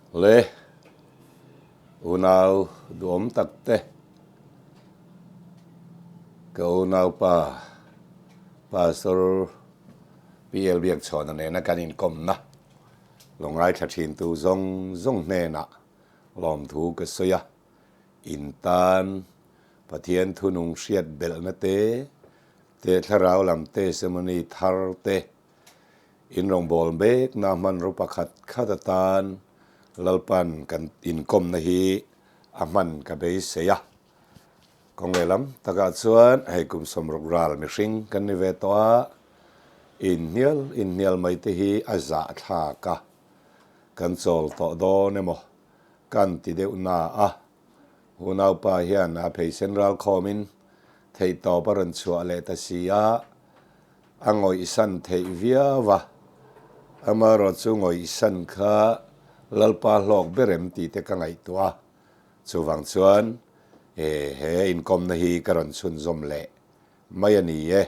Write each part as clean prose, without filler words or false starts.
Le unau duhawm tak te, ka unaupa Pastor PL Biakchhawna nena kan inkawmna lo ngaithla thintu zawng zawng hnenah lawmthu ka sawi a, in tan Pathian thunung hriat belhna te, te thlarau lam testimony thar te, In rawngbâwl mêkna hmanraw pakhat khat atân Lalpan kan inkawmna hi a hman ka beisei a. Kawng lehlam takah chuan hei kum sawmruk ral mihring kan ni ve tawh a, inhnial inhnial mai te hi a zahthlâk a, kan chawl tawh dawn emaw kan ti deuh na a. Unaupa hian a pheisen ralkhawmin theihtawp a rawn chhuah leh ta si a. A ngawihsan theih viau a, amaherawh chu ngawihsan kha Lalpa hlawk ber em tih te ka ngaihtuah a, chuvang chuan e he inkawmna hi ka rawn chhunzawm leh mai a ni e.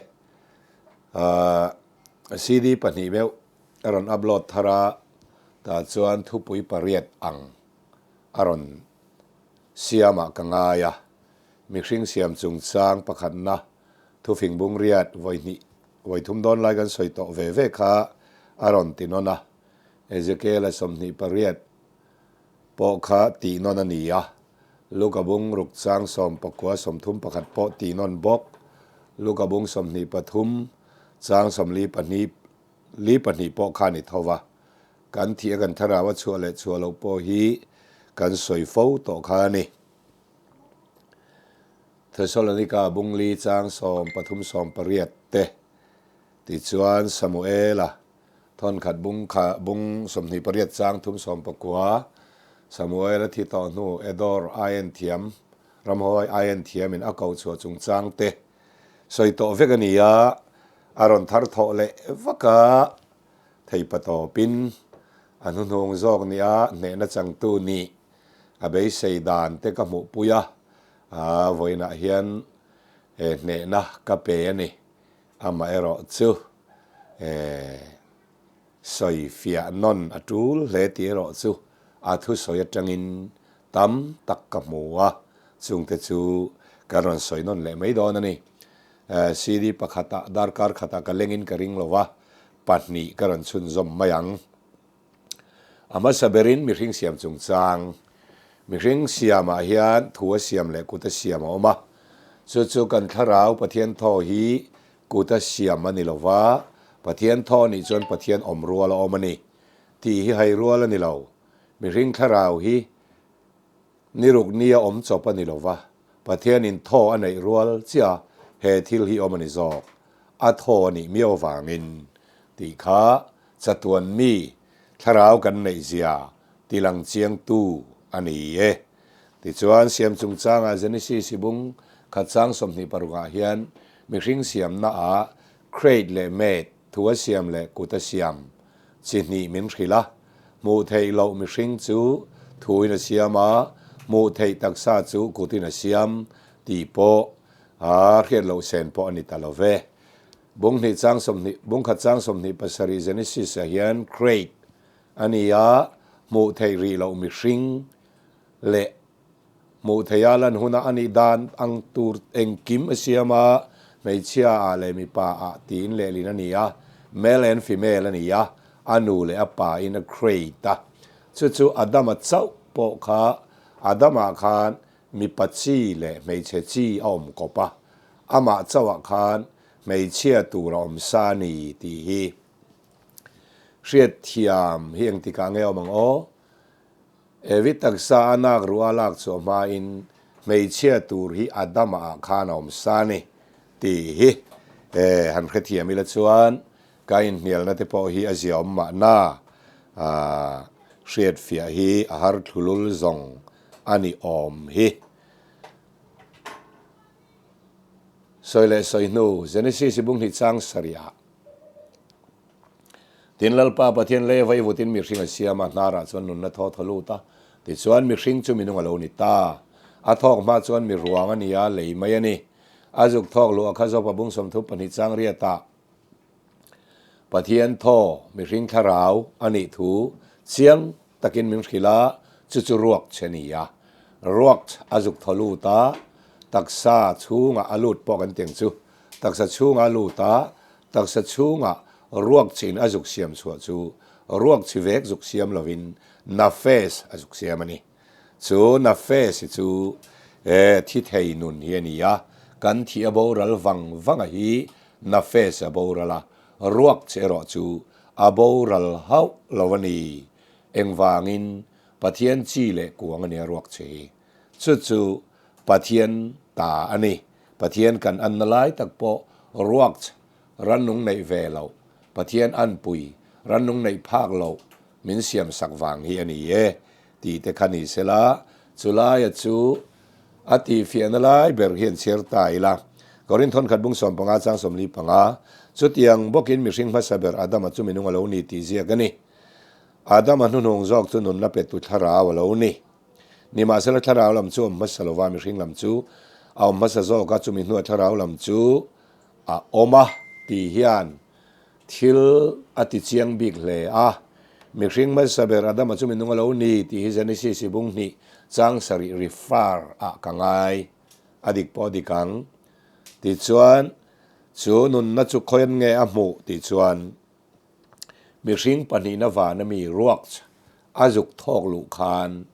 Ahh CD pahnih meuh a rawn upload thar a, tah chuan thupui pariat ang a rawn siamah ka ngai a, mihring siam chungchang pakhatna Thufing bung riat vawi hnih, vawi thum dawn lai kan sawi tawh ve ve kha a rawn ti nawn a, Ezekiel-a 28 pawh kha tih nawn a ni a, Luka bung ruk chang 19 31 pawh tih nawn bawk, Luka bung 23 chang 42 li pahnih pawh kha a ni tho va, kan thih a kan thlarau a chhuah leh chhuah loh pawh hi kan sawi fo tawh kha a ni. Thesalonika bungli chang 13 18 te tichuan Samuela thawnkhat bung kha bung 28 chang thum 19 Samuela thi tawh hnu Edor aien thiam ramhawi aien thiamin a ko chhuah chungchang te sawi tawh vek a ni a, a rawn thar thawh leh vak a, theipa tawpin a hnuhnung zawk nia hnehna changtu nih a beisei dan te ka hmuhpui a, a vawiinah hian he hnehna ka pe a ni. Amaherawh chu he sawi fiah nawn a tul hle tih erawh chu a thusawi atangin tam tak ka hmu a, chungte chu kan rawn sawi nawn leh mai dawn a ni. CD pakhatah darkar khatah ka lengin ka ring lo va, pahnih ka rawn chhunzawm mai ang. A hmasa berin mihring siam chungchang, mihring siamah hian thu a siam leh kut a siam a awm a. Chu chu kan thlarau Pathian thaw hi kut a siam a ni lo va, Pathian thaw nih chuan Pathian awm rual a awm a ni tih hi hai rual a ni lo. Mihring thlarau hi ni ruk nia awm chawp a ni lo va, Pathianin thaw a neih rual chiah he thil hi awm a ni zawk, a thaw a nih miau avangin tih kha Chatuan mi thlarau kan neih zia tilang chiangtu a ni e. Tichuan, siam chungchangah Genesis i bung khat chang 26 ah hian mihring siamna ah create leh made, thu a siam leh kut a siam, chi hnih min hrilh a. Hmuh theih loh mihring chu thuin a siam a, hmuh theih taksa chu kutin a siam tih pawh a hriat loh sen pawh a ni ta lo ve. Bung hnih chang 20, bung khat chang 27 Genesis ah hian create a ni a, hmuh theih rih loh mihring leh hmuh theih a lan huna a nih dan ang tur engkim a siam a, hmeichhia ah leh mipa ah tiin lehlin a ni a, male and female a ni a, a nu leh a pa in a create a. Chu chu Adama chauh pawh kha Adama khan mipa chi leh hmeichhe chi a awm kawp a, amah chauhah khan hmeichhia tur a awm sa a ni tih hi hriatthiam hi engtikah nge awm ang aw? Evi taksa a nak ruah a lak chhuah hmain hmeichhia tur hi Adama ah khan a awm sa a ni tih hi han hrethiam ila chuan ka inhnialna te pawh hi a ziaawm mahna hriatfiah hi a har thlulul zawng a ni awm hi. Sawi leh sawi hnu, Genesis i bung hnih chang sarih ah. Tin, Lalpa Pathian lei vai vutin mihring a siam a, hnarah chuan nunna thaw thaw lut a. Tichuan, mihring chu minung a lo ni ta. A thawk hma chuan mi ruang a ni a, lei mai a ni. A zuk thawk luh a kha zawpa bung 32 chang riatah Pathian thaw mihring thlarau a nih thu chiang. takin min hrilh a, chu chu ruak che ni a. Ruak a zuk thaw lut a, taksa chhungah a lut pawh kan ti ang chu. Taksa chhungah a lut a, taksa chhungah ruak chiin a zuk siam chhuah chu ruak chi vek zuk siam lovin nafes a zuk siam a ni. Chu nafes hi chu e thi thei nun hi a ni a, kan thih a boral vang vanga hi nafes a boral a, ruak chi erawh chu a boral hauh lo a ni. Engvangin Pathian chi leh kuang a nia ruak che hi. Chu chu Pathian ta a ni. Pathian kan anna lai tak pawh ruak rannung neih ve loh, Pathian anpui rannung neih phak loh min siam sak vang hi a ni e tih te kha ni sela, chu laia chu a tihfiahna lai ber hian chhiar ta ila. Korinth thawnkhat bung 15 chang 45, Chutiang bawkin mihring hmasa ber Adama chu minung a lo ni tih ziak a ni. Adama hnuhnung zawk chu nunna petu thlarau a lo ni. Nimahsela thlarau lam chu a awm hmasa lova, mihring lam chu a awm hmasa zawk a, chumi hnuah thlarau lam chu a awm a tih hian thil a ti chiang bik hle a. Mihring hmasa ber Adama chu minung a lo ni tih hi Genesis i bung hnih chang sarih refer ah ka ngai. A dik pawh a dik ang. Tichuan, chu nunna chu khawian nge a hmuh tih chuan Mihring pahnihna vana mi ruak a zuk thawk luh khan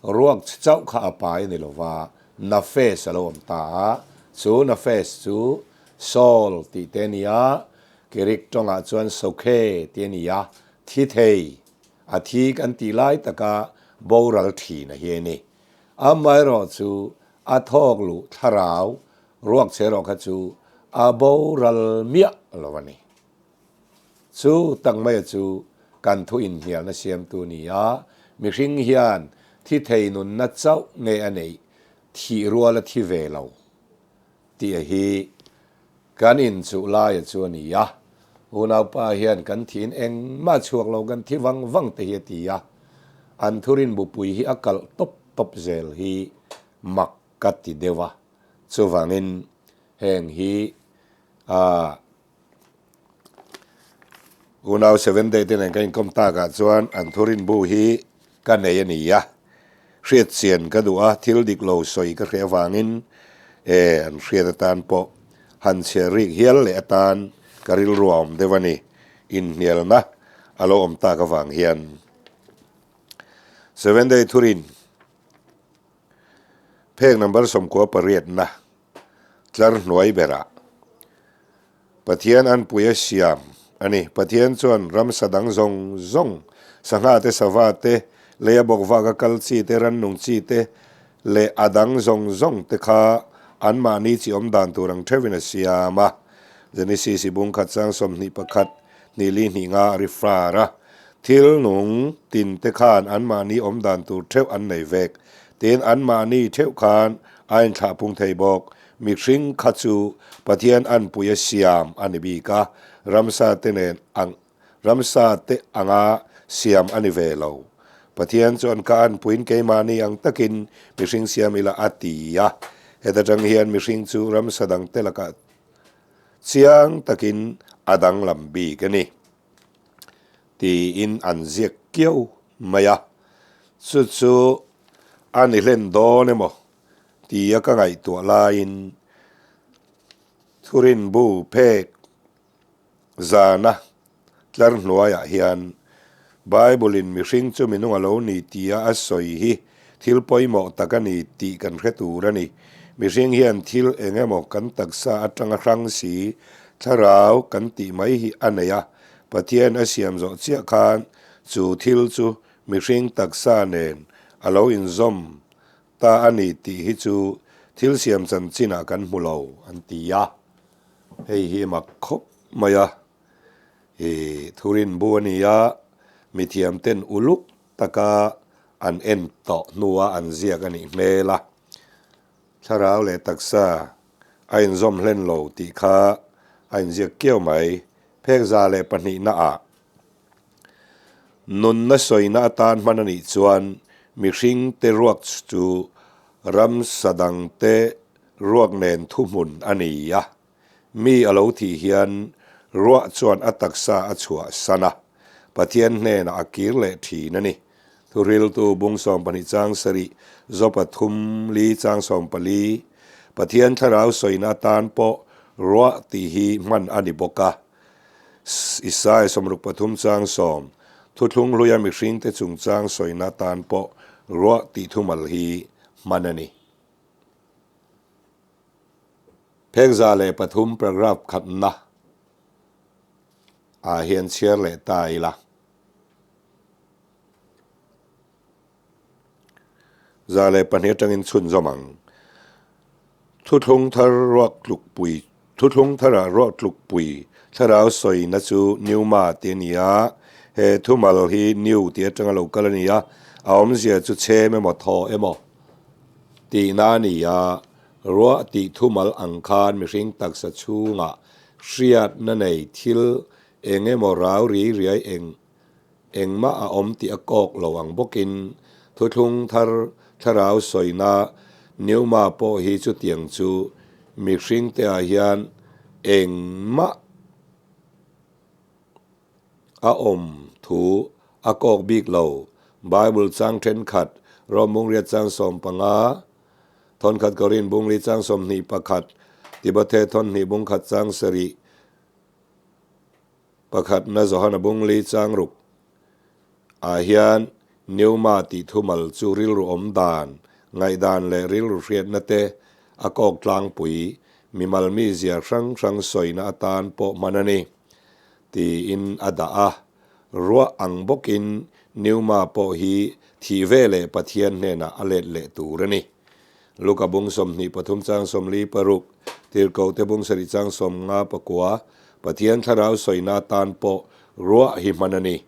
ruak chauh kha a pai a ni lo va, Nafesh a lo awm ta a, chu Nafesh chu Saul tih te a ni a, Greek tawngah chuan Sokhe tih a ni a, thi thei, a thi kan tih lai taka boral thin a hi a ni. Amaherawh chu a thawk luh thlarau Ruak che erawh kha chu a boral miah lo a ni. Chu tak maia chu kan thu inhnialna siamtu ni a, mihring hian thi thei nunna chauh nge a neih thih rual a thi ve lo tih a hi kan inchuh laia chu a ni a. Unaupa hian kan thiin engmah chhuak lo kan thi vang vang te hi a ti a, an thurin bupui hi a kalh tawp tawp zel hi mak ka ti deuh a. Chuvangin heng hi ah unau Seven Day te nen ka inkawm takah chuan an thurin bu hi ka nei a ni a, hriat chian ka duh a, thil dik lo sawi ka hriat avangin e an hriat atan pawh han chhiar rik hial leh atan ka rilru a awm deuh a ni, inhnialna a lo awm tak avang hian Seven Day thurin. Phek number 98 na tlar hnuai berah Pathian anpui a siam a ni. Pathian chuan ramsa dang zawng zawng, sangha te, sava te, leia bawk vaka kal chi te, rannung chi te leh a dang zawng zawng te kha anmahni chi awm dan tur ang theuhin a siam a. Genesis i bung khat chang 21, hnih li hnih nga a ri far a. Thil nung tin te khan anmahni awm dan tur theuh an nei vek. Tin, anmahni theuh khan a inthlah pung thei bawk. Mihring kha chu Pathian anpui a siam a ni bik a, ramsa te nen ang ramsa te anga siam a ni ve lo. Pathian chuan ka anpuiin keimahni ang takin mihring siam ila a ti a. Heta tang hian mihring chu ramsa dang te lakah chiang takin a danglam bik a ni. Tiin an ziak kiau mai a, chu chu a ni hlen dawn emaw tia ka ngaihtuah laiin thurinbu phek zana tlar hnuaiah hian Bible-in mihring chu minung a lo ni tia a sawi hi thil pawimawh tak a ni tih kan hre tur a ni. Mihring hian thil eng emaw kan taksa atanga hrang si, thlarau kan tih mai hi a nei a, Pathian a siam zawh chiah khan chu thil chu mihring taksa nen a lo inzawm ta a ni tih hi chu thil siam chanchinah kan hmu lo an ti a. Hei hi mak khawp mai a. I thurinbu a ni a, mithiamten uluk taka an en tawh hnua an ziak a nih hmel a. Thlarau leh taksa a inzawm hlen lo tih kha a inziak kiau mai. Phek 102 naah nunna sawina atan hman a nih chuan mihring te ruak chu ramsa dangte ruak nen thuhmun a ni a. Mi a lo thih hian ruah chuan a taksa a chhuah san a. Pathian hnenah a kir leh thin a ni. Thuhriltu bung 12 chang sarih, zaw pathum li chang 14, Pathian thlarau sawina atan pawh ruah tih hi hman a ni bawk a. Isaiah 63 chang 10, Thuthlung hluia mihringte chungchang sawina atan pawh ruah tih thumal hi hman a ni. Phek 103 paragraph khatna ah hian chhiar leh ta ila. 102 atangin chhunzawm ang. Thuthlung thar ruak tlukpui Thuthlung tharah ruak tlukpui thlarau sawina chu Pneuma tih a ni a, he thumal hi New tih atanga lo kal a ni a, a awmzia chu chhem emaw thaw emaw tihna a ni a, ruah tih thumal ang khan mihring taksa chhungah hriatna nei thil eng emaw rau ri riai eng Engmah a awm tih a kawk lo ang bawkin thuthlung thar thlarau sawina Pneuma pawh hi chutiang chu mihringte ah hian engmah a awm thu a kawk bik lo. Bible chang thenkhat, Rom bungriat chang 15, thawnkhat Korin bungli chang 21, Timothea thawnhnih bungkhat chang sarih, Pakhatna Johana Bungli Changruk ah hian Pneuma tih thumal chu rilru awm dan, ngaihdan leh rilru hriatna te a kawk tlangpui, mimal mizia hrang hrang sawina atan pawh hman a ni, tiin a dah a. Ruah ang bawkin Pneuma pawh hi thih ve leh Pathian hnenah a let leh tur a ni. Luka bung 23 chang 46, Tirhkohte bung sarih chang 59, Pathian thlarau sawina atan pawh ruah hi hman a ni.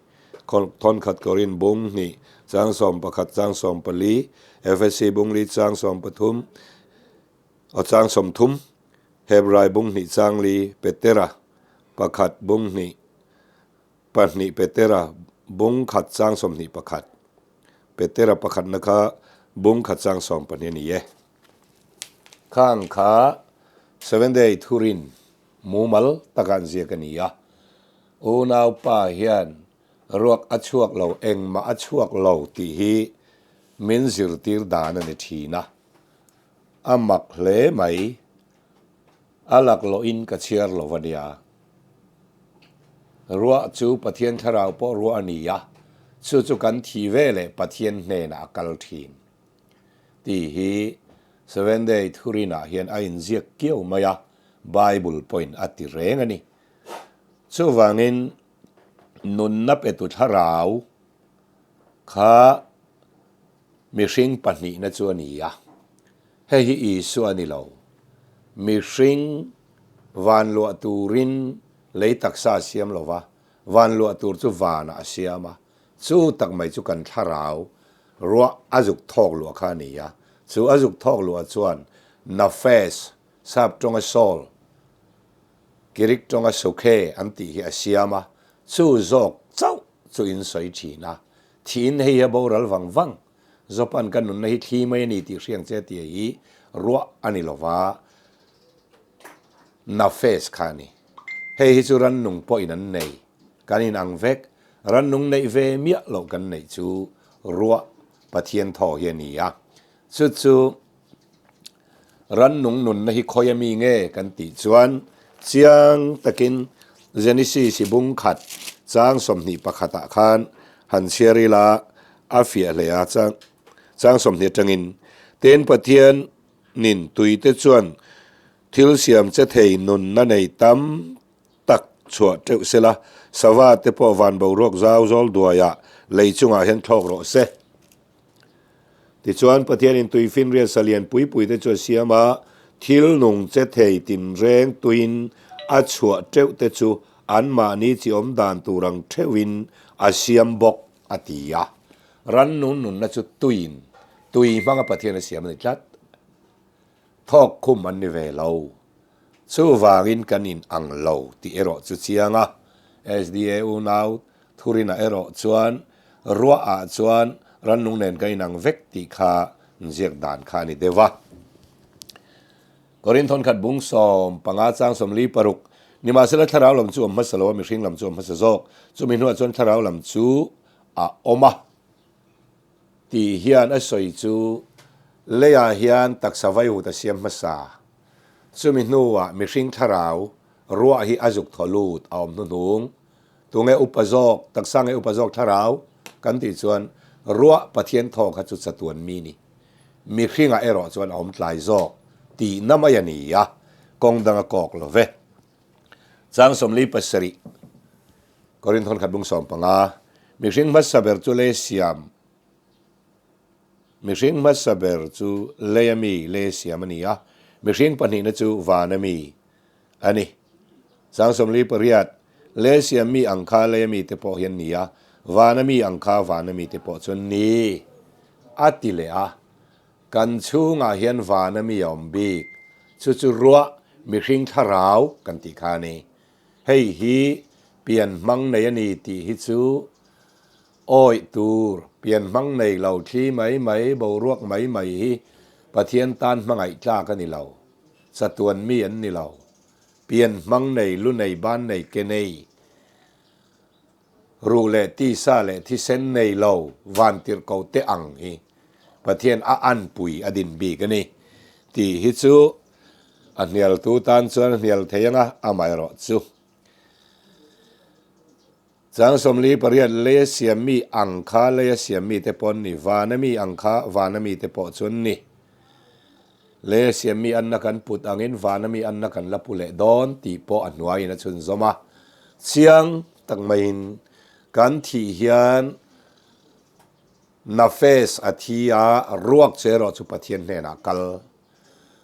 Thawnkhat Korin bung hnih chang 11 chang 14, Efesi bung li chang 13, aw chang 30, Hebrai bung hnih chang li, Petera pakhat bung hnih, pahnih Petera bung khat chang 21. Petera pakhatna kha bung khat chang 12 a ni e. Khang kha Seventh Day Thurin mumal taka an ziak a ni a. Unaupa hian ruak a chhuak lo, engmah a chhuak lo tih hi min zirtir dan a ni thin a. A mak hle mai. A laklawhin ka chhiar lo a nia. Ruah chu Pathian thlarau pawh ruah a ni a, chu chu kan thi ve leh Pathian hnenah a kal thin. Tih hi Seventh Day Thurinah hian a inziak kiau mai a, Bible pawhin a ti reng a ni. Chuvangin nunna petu thlarau kha mihring pahnihna chu a ni a. Hei hi Isua a ni lo. Mihring van luah turin lei taksa a siam lo va, van luah tur chu vanah a siam a. Chu tak mai chu kan thlarau ruah a zuk thawk luah kha a ni a. Chu a zuk thawk luah chuan Nafesh, sap tawnga soul, Girik tawnga sukhe an tih hi a siam a. Chu zawk chauh chu in sawi thin a. Thiin hei hi a boral vang vang. Jopan ka nunna hi thli mai a ni tih hriang che tia hi ruah a ni lova, Nafesh kha a ni. Hei hi chu rannung pawhin an nei. Kan inang vek. Rannung neih ve miah loh kan neih chu ruah Pathian thaw hi a ni a. Chu chu Rannung nunna hi khawi a mi nge kan tih chuan chiang takin Genesis i bung khat chang 21 ah khan han chhiar ila a fiah hle a, chang chang 20 atangin Tin Pathianin tuite chuan thil siam che thei nunna nei tam tak chhuah teuh sela, sava te pawh van boruak zau zawl duaiah lei chungah hian thlawk rawh se. Tichuan, Pathianin tui finriat salian pui pui te chu a siam a, thil nung che thei tinreng tuin a chhuah teuh te chu anmahni chi awm dan tur ang theuhin a siam bawk, a ti a. Rannung nunna chu tuin, tui hmanga Pathian a siam a ni tlat. Thawk khum an ni ve lo. Chuvangin kan in ang lo tih erawh chu chiang a. SDA unau Thurinah erawh chuan ruah ah chuan rannung nen kan inang vek tih kha nziak dan kha a ni deuh a. Korinth thawnkhat bung 15 chang 46. Nimahsela thlarau lam chu a awm hmasa lo a, mihring lam chu a awm hmasa zawk. Chumi hnuah chuan thlarau lam chu a awm a tih hian a sawi chu leiah hian taksa vaihut a siam hmasa. Chumi hnuah mihring thlarau ruah hi a zuk thaw lut a awm hnuhnung. Tunge upa zawk, taksa nge upa zawk thlarau kan tih chuan ruah Pathian thaw kha chu chatuan mi ni. Mihringah erawh chuan a awm tlai zawk tihna mai a ni a, kawng dang a kawk lo ve. Chang 47, Korinth hawn khat bung 15, Mihring hmasa ber chu lei siam, Mihring hmasa ber chu lei a mi, lei siam a ni a, mihring pahnihna chu van a mi a ni. Chang 48, Lei siam mi ang kha lei a mi te pawh hi an ni a, van a mi ang kha van a mi te pawh chu an ni, a ti leh a. Kan chhungah hian van a mi a awm bik, chu chu ruah mihring thlarau kan tih kha a ni. Hei hi pian hmang nei a ni tih hi chu Awih tur, pian hmang nei lo thli mai mai, boruak mai mai hi Pathian tan hmangaih tlak a ni lo. Chatuan mi an ni lo. Pian hmang nei, lu nei, ban nei, ke nei, ruh leh tisa leh thisen nei lo vantirhko te ang hi Pathian a anpui a din bik a ni tih hi chu a hnialtu tan chuan a hnial thei ang a, amaherawhchu. Chang 48, Leia siam mi ang kha leia siam mite pawh an ni, vana mi ang kha vana mite pawh chu an ni. Leia siam mi anna kan put angin vana mi anna kan la pu leh dawn tih pawh a hnuaiin a chhunzawm a. Chiang tak maiin kan thih hian Nafesh a thi a, ruak che erawh chu Pathian hnenah kal.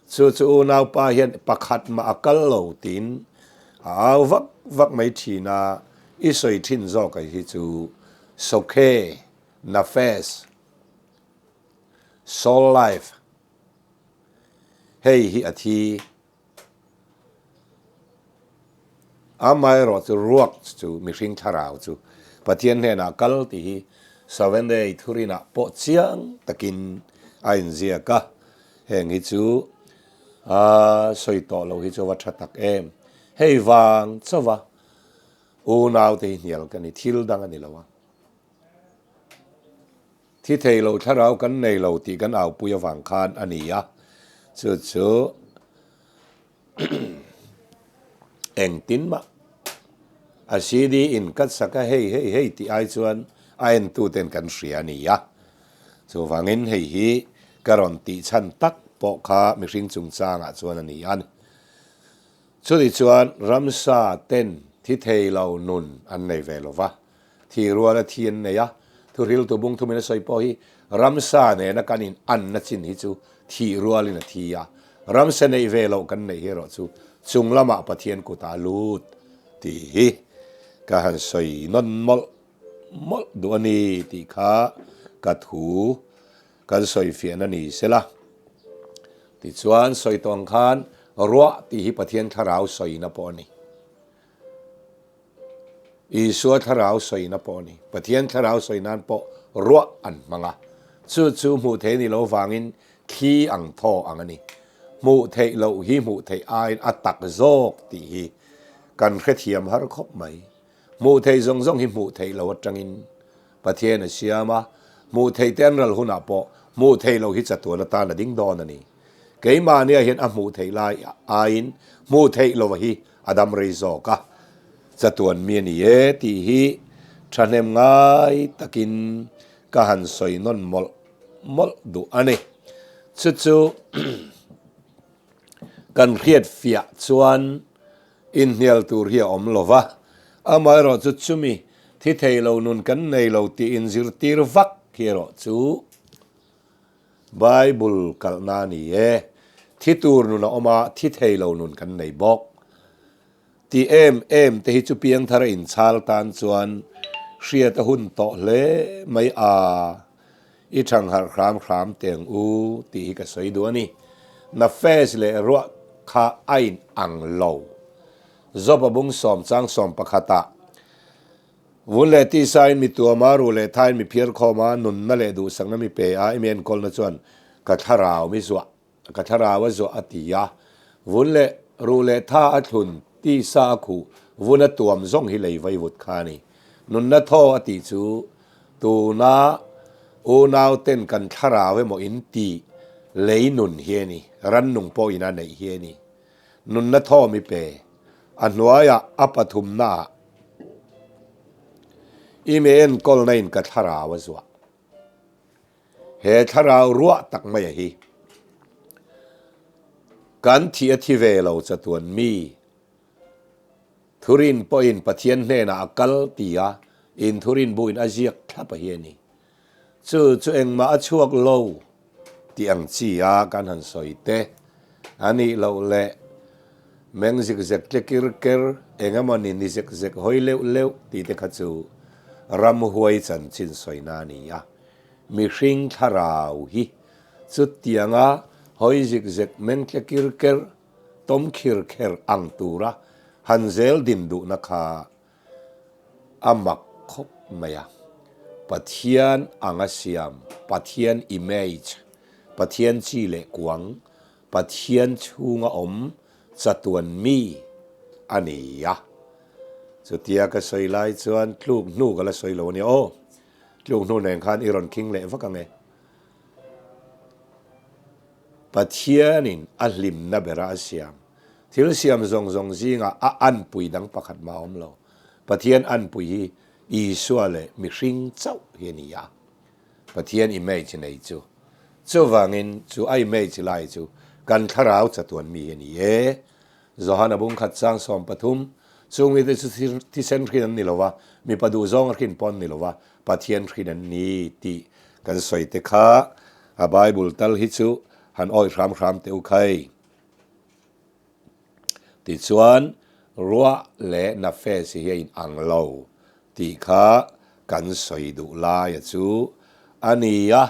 Chu chu unaupa hian pakhat mah a kal lo tiin a au vak vak mai thin a, i sawi thin zawk a hi chu Sokhe, Nafesh, Soul Life, hei hi a thi. Amaherawh chu ruak chu mihring thlarau chu Pathian hnenah kal tih hi Seventh-day thurinah pawh chiang takin a inziak a, heng hi chu a sawi tawh lo hi chu va tha tak em. Hei vang chauha unaute hi hnial ka ni, thil dang a ni lo a. Thi thei lo thlarau kan nei lo tih kan aupui avang khan a ni a, chu chu engtin mah a CD in cut sak a hei hei hei tih ai chuan a entuten kan hria a ni a. Chuvangin hei hi ka rawn tih chhan tak pawh kha mihring chungchangah chuan a ni a ni. Chutih chuan ramsa ten thi thei lo nun an nei ve lo va. Thi ruala thi an nei a, thuhriltu bung thumin a sawi pawh hi ramsa nena kan in anna chin hi chu thih rualin a thi a, ramsa neih ve loh kan neih hi erawh chu chung lamah Pathian kutah a lut tih hi ka han sawi nawn mawlh mawlh duh a ni tih kha ka thu kan sawi fiahna ni sela. Tichuan sawi tawh ang khan ruah tih hi Pathian thlarau sawina pawh a ni. Isua thlarau sawina pawh a ni. Pathian thlarau sawi nan pawh ruah an hmang a. Chu chu hmuh theih a nih loh vangin thli ang thaw ang a ni. Hmuh theih loh hi hmuh theih aiin a tak zawk tih hi kan hrethiam har khawp mai. Hmuh theih zawng zawng hi hmuh theih loh atangin Pathian a siam a, hmuh theih te an ral hunah pawh hmuh theih loh hi chatuan atan a ding dawn a ni. Keimahnia hian a hmuh theih lai aiin hmuh theih lova hi a dam rei zawk a, chatuan mi a ni e tih hi thahnem ngai takin ka han sawi nawn mawlh mawlh duh a ni. Chu chu kan hriat fiah chuan inhnial tur hi a awm lo va, amaherawhchu chumi thi thei lo nun kan nei lo tih inzirtir vak hi erawh chu Bible kalhna a ni e. Thi tur nun a awm a, thi thei lo nun kan nei bawk. Ti em em te hi chu piangthar a inchhal tan chuan hriat a hun tawh hle mai a, i thangharh hram hram teng u tih hi ka sawi duh a ni. Nafesh leh ruah kha a in ang lo. Job a bung sawm chang sawm pakhatah Vun leh tisain mi tuam a, ruh leh thain mi phiar khawm a, nunna leh duhsakna mi pe a, i mi enkawlna chuan ka thlarau mi zuah, ka thlarau a zuah a ti a. Vun leh ruh leh tha a thlun Tisa a khuh vun a tuam zawng hi lei vaivut kha a ni. Nunna thaw a tih chu tuna unau ten kan thlarau emaw in tih lei nun hi a ni, rannung pawh in a neih hi a ni. Nunna thaw mi pe, a hnuaiah a pathumnaah i mi enkawlna in ka thlarau a zuah. He thlarau ruah tak mai a hi kan thih a thi ve lo chatuan mi thurin pawhin Pathian hnenah a kal ti a in thurin buin a ziak thlap a hi a ni. Chu chu engmah a chhuak lo tih ang chi a kan han sawi te a nih loh leh meng zik zek tle kir ker eng emaw ni ni zek zek hawi leuh leuh tih te kha chu ramhuai chanchin sawina a ni a. Mihring thlarau hi chutianga hawi zik zek meng tle kir ker tawm khir kher ang tura han zel din duhna kha A mak khawp mai a. Pathian anga siam, Pathian image, Pathian chi leh kuang, Pathian chhunga awm chatuan mi a ni a. Chutia ka sawi lai chuan tluk hnu ka la sawi lo a nia aw. Tluk hnu nen khan i rawn khing leh vak ang e. Pathianin a hlimna bera a siam. Thil siam zawng zawng zingah a anpui dang pakhat mah a awm lo. Pathian anpui hi Isua leh mihring chauh hi a ni a, Pathian image nei chu. Chuvangin chu a image lai chu kan thlarau chatuan mi hi a ni e. Johana bungkhat chang 13, Chung mite chu thisen hrin an ni lo va, mipa duhzawng a hrin pawh an ni lo va, Pathian hrin an ni tih kan sawi te kha a Bible tal hi chu han awih hram hram teh u khai. Tichuan, ruah leh nafes hi a inang lo tih kha kan sawi duh laia chu a ni a,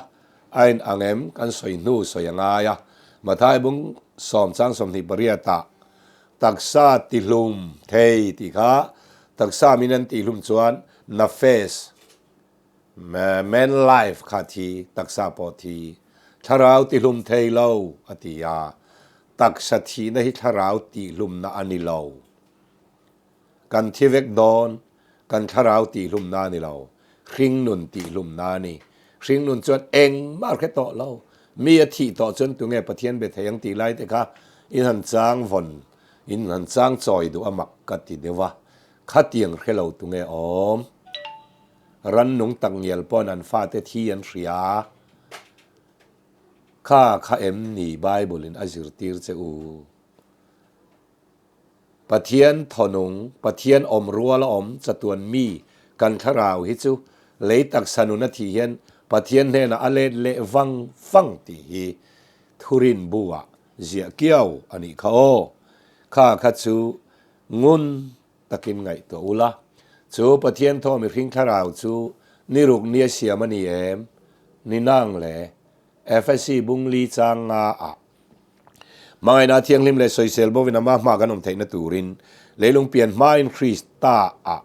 a inang em kan sawi hnu sawi a ngai a. Mathai bung sawm chang 28 ah taksa tihlum thei tih kha taksa min an tihlum chuan nafes Man life kha thi, taksa pawh thi. Thlarau tihlum thei lo, a ti a. Taksa thihna hi thlarau tihlumna a ni lo. Kan thi vek dawn, kan thlarau tihlumna a ni lo. Hringnun tihlumna a ni. Hringnun chuan engmah a hre tawh lo. Mi a thih tawh chuan tunge Pathian be thei ang tih lai te kha in han chang vawn, in han chang chawi duh a mak ka ti deuh a. Khatiang hre lo tunge awm? Rannung tak ngial pawn an fate thi an hria. Kha kha em ni Bible in a zirtir che u? Pathian thawnung, Pathian awm rual a awm chatuan mi kan thlarau hi chu lei taksa nun a thih hian Pathian hnenah a let leh vang vang tih hi thurin bu ah ziah kiau a nih kha aw. Kha kha chu ngun takin ngaihtuah ula, chu Pathian thaw mihring thlarau chu ni ruk nia siam a ni em? Ni nang le, Efesi bung li chang nga ah. Hmangaihna thianghlim leh sawisel bovin ama hma kan awm theihna turin leilung pian hmain Krista ah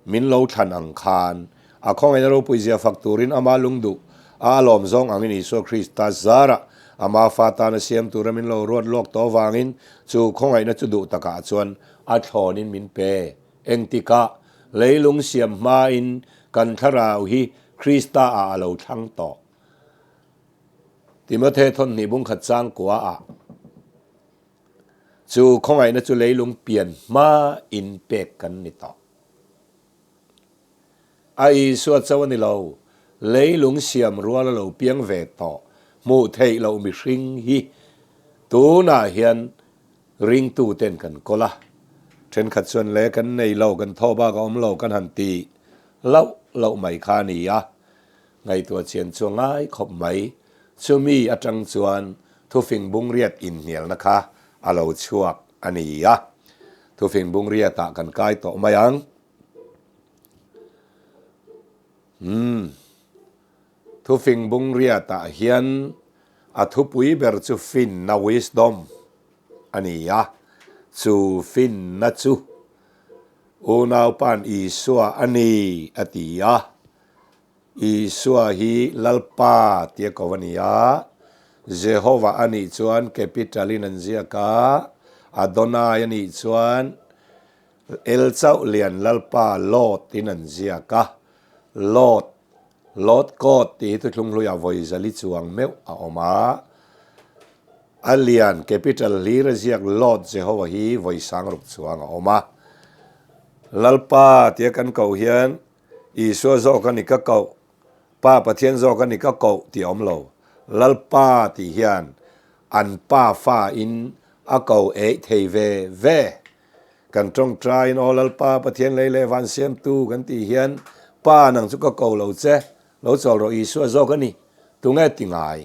min lo thlan ang khan a khawngaihna ropui zia fak turin ama lungduh a alawm zawng angin Isua Krista zarah ama fa tana siam tura min lo ruat lawk tawh avangin chu khawngaihna chu duh takah chuan A thlawnin min pe. Engtikah leilung siam hmain kan thlarau hi Krista ah a lo thlang tawh. Timothe thawnhnih bungkhat chang kua ah chu khawngaihna chu leilung pian hma in pek kan ni tawh. A Isua cho a ni lo, leilung siam rual a lo piang ve tawh, hmuh theih loh mihring hi tunah hian Ringtu ten kan kawl a, thenkhat chuan le kan nei lo, kan thaw bak a awm lo kan han ti loh loh mai kha a ni a, ngaihtuah chian chu a ngai khawp mai. Chumi atang chuan thufing bungriat inhnialna kha a lo chhuak a ni a, thufing bungriatah kan kai tawh mai ang. Umm. Thufing bungriatah hian a thupui ber chu finna, wisdom, a ni a, chu finna chu Unaupa'n Isua a ni a ti a, Isua hi Lalpa tia ko a ni a, Jehovah a nih chuan capital in an ziak a, Adonai a nih chuan. El chauh lian Lalpa Lord in an ziak a, Lord, Lord God tih hi thuthlung hluiah vawi zali chuang meuh a awm a, a lian capital hlir a ziak Lord Jehovah hi vawi sang ruk chuang a awm a. Lalpa tia kan koh hian Isua zawk a ni ka koh, Pa Pathian zawk a ni ka koh tih a awm lo. Lalpa tih hian an pa fa in a ko eih thei ve ve. Kan tawngtaiin Aw Lalpa Pathian lei leh van siamtu kan tih hian Pa nang chu ka ko lo che, lo chawl rawh Isua zawk a ni. Tunge ti ngai?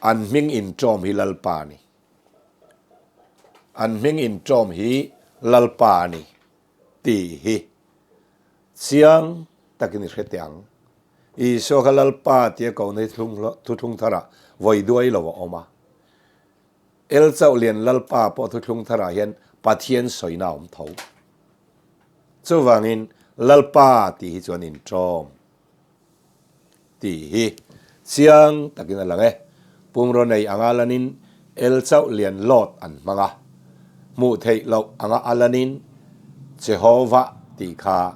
An hming inṭawm hi Lalpa a ni. An hming inṭawm hi Lalpa a ni tih hi chiang takin i hre teh ang. Isua kha Lalpa tia kohna hi thuthlung tharah vawi duai lo a awm a. El chauh lian Lalpa pawh thuthlung tharah hian Pathian sawina a awm tho. Chuvangin Lalpa tih hi chuan inṭawm tih hi chiang takin a lang e. Pumraw nei anga lanin El chauh lian Lord an hmang a, hmuh theih loh anga a lanin Jehovah tih kha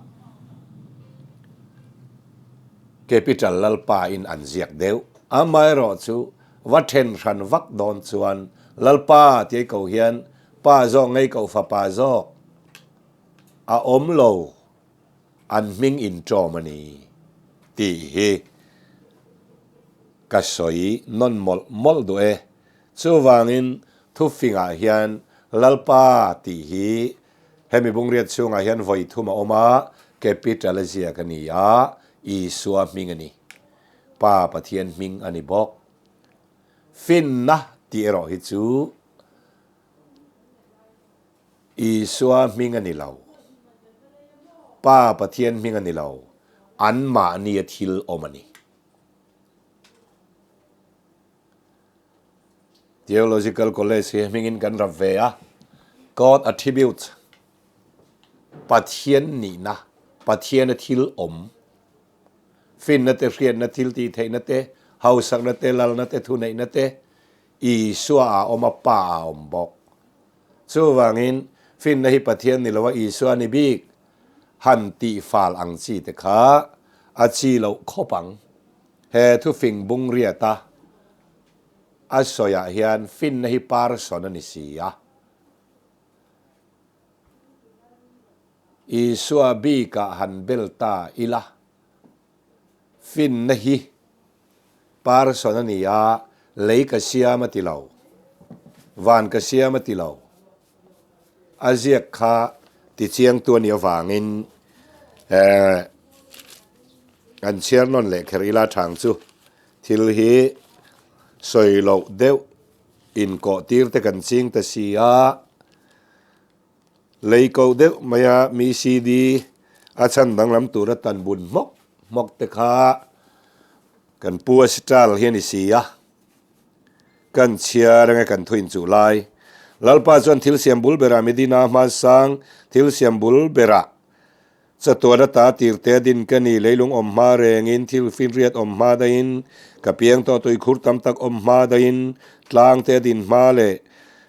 capital Lalpa in an ziak deuh. Amaherawhchu Va then hran vak dawn chuan Lalpa tih ko hian Pa zawk ngei koh fapa zawk a awm lo an hming inṭawm a ni tih hi ka sawi nawn mawlh mawlh duh e. Chuvangin thufingah hian Lalpa tih hi hemi bungriat chhungah hian vawi thum a awm a, capital a ziak a ni a, Isua hming a ni. Pa Pathian hming a ni bawk. Finna tih erawh hi chu Isua hming a ni lo, Pa Pathian hming a ni lo, anmahnia thil awm a ni. Theological College hi hmingin kan rap ve a, God attributes, Pathian nihna, Pathiana thil awm. Finna te, hriatna, thil tih theihna te, hausakna te, lalna te, thuneihna te Isua ah awm a, Pa ah awm bawk. Chuvangin, finna hi Pathian ni loa Isua ni bik han tih fal ang chi te kha a chi loh khawp ang. He thufing bung riata a sawiah hian finna hi person a ni si a. Isua bikah han bel ta ila, finna hi person a ni a, lei ka siam a ti lo, van ka siam a ti lo. A ziak kha tichiangtu a nih avangin eh an chhiar nawn leh kher ila thang chu thil hi sawi loh deuh inkawh tir te kan ching ta si a. Lei ko deuh mai a mi CD a chhan danglam tura tan bun hmawk hmawk te kha kan pu a sital hi a ni si a, kan chhiar enge kan thuin chuh lai. Lalpa chuan thil siam bul berah Medina hmasang thil siam bul berah Chatuan ata tirte a din ka ni, leilung awm hma rengin, thil finriat awm hma daihin, ka piang tawh tuikhur tam tak awm hma daihin, tlangte a din hma leh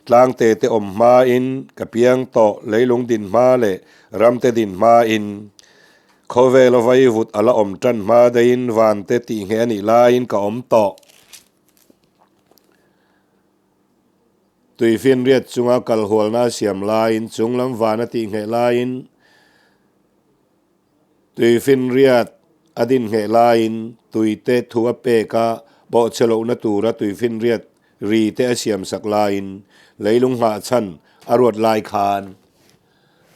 tlangte te awm hmain, ka piang tawh leilung din hma leh ramte din hmain, khawvel a vaivut a la awm tan hma daihin, vante tih ngheh a nih laiin ka awm tawh. Tuifinriat chunga kalhualna a siam laiin, chunglam van a tihngheh laiin, tuifinriat a dinhngheh laiin, tuite thu a pek a, bawhchhe lohna tura tuifinriat ri te a siamsak laiin, leilung nghahchhan a ruat lai khan,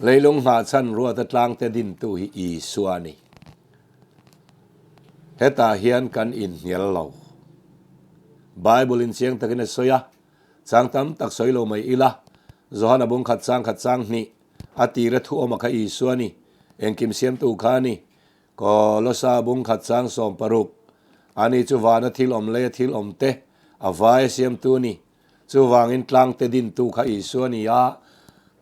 leilung nghahchhan ruata tlangte dintu hi Isua a ni. Hetah hian kan inhnial lo. Bible in chiang takin a sawi a, chang tam tak sawi lo mai ila, Johana bung khat chang khat chang hnih, a tira thu awma kha Isua a ni, engkim siamtu kha a ni, Kolosa bung khat chang 16, ani chu vana thil awm leia thil awm te a vai a siamtu a ni, chuvangin tlangte dintu kha Isua a ni a,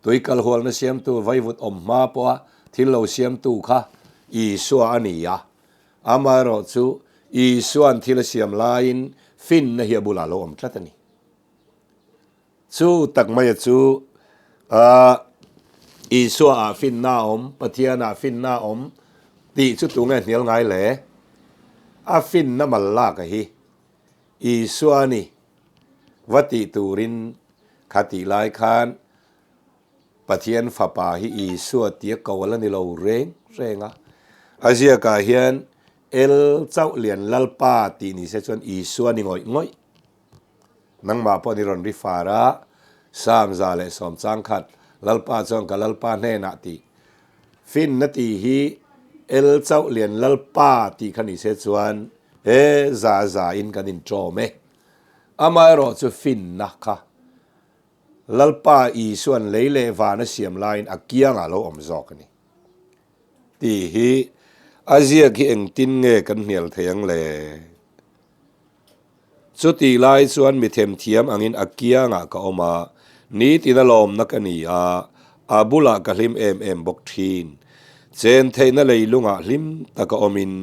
tui kalhualna siamtu vaivut awm hma pawha thil lo siamtu kha Isua a ni a. Amaherawh chu Isua'n thil a siam laiin finna hi a bulah a lo awm tlat a ni. Chu tak maia chu Isua ah finna a awm, Pathian ah finna a awm tih chu tunge hnial ngai le? A finna mal lak a hi Isua a ni va tih turin kha tih lai khan Pathian Fapa hi Isua tia ko a la ni lo reng reng a. A ziakah hian El chauh lian Lalpa tih ni se chuan Isua ni ngawih ngawih. Nangmah pawh ni rawn ri far a, Psalm 110 chang khat, Lalpa chuan ka Lalpa hnenah tih. Finna tih hi El chauh lian Lalpa tih kha ni se chuan he za za in kan inṭawm e. Amaherawh chu finna kha Lalpa Isua'n lei leh van a siam laiin a kiangah lo awm zawk a ni. Tih hi a ziak hi engtin nge kan hnial thei ang le? Chutih lai chuan mi themthiam angin a kiangah ka awm a, nitin a lawmna ka ni a, a bulah ka hlim em em bawk thin. Chen theihna leilungah hlim taka awmin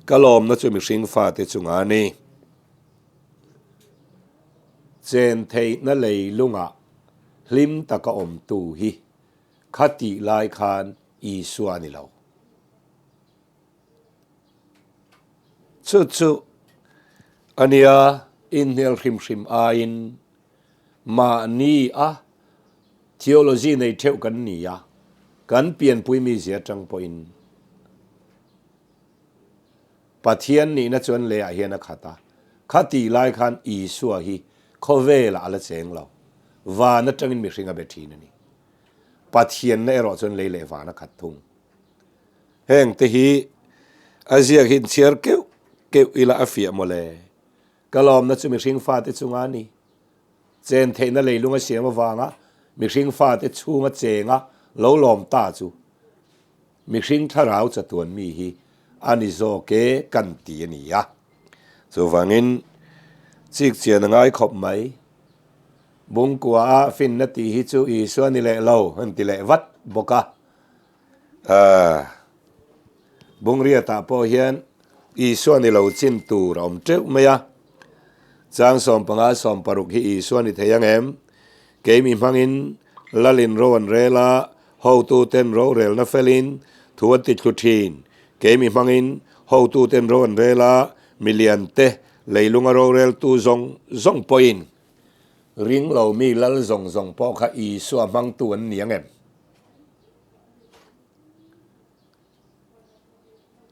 ka lawmna chu mihring fate chungah a ni. Chen theihna leilungah hlim taka awmtu hi khatih lai khan Isua a ni lo. Chu chu a nia inhnial hrim hrim aiin mahni a theology nei theuh kan ni a, kan pianpui mizia atang pawhin Pathian nihna chuan leiah hian a khat a, khatih lai khan Isua hi khawvelah a la cheng lo, van atangin mihring a be thin a ni. Pathianna erawh chuan lei leh van a khat thung. Heng te hi a ziak hi inchhiar keuh keuh ila a fiah mawle. Ka lawmna chu mihring fate chunga a ni. Chen theihna leilung a siam avanga mihring fate chhunga chenga lo lawm ta chu mihring thlarau chatuan mi hi a ni zawk e kan ti a ni a. Chuvangin chik chian a ngai khawp mai. Bungkua a finna tih hi chu Isua ni leh lo an ti leh vat bawk a. Bungriatah pawh hian Isua ni lo chin tur a awm teuh mai a. Chang 15 16 hi Isua ni thei ang em? Keimi hmangin Lalin ro an rel a, hotuten rorelna felin thu an ti thlu thin. Keimi hmangin hotuten ro an rel a, miliante leilunga roreltu zawng zawng pawhin ring lo mi lal zawng zawng pawh kha Isua hmangtu an ni ang em?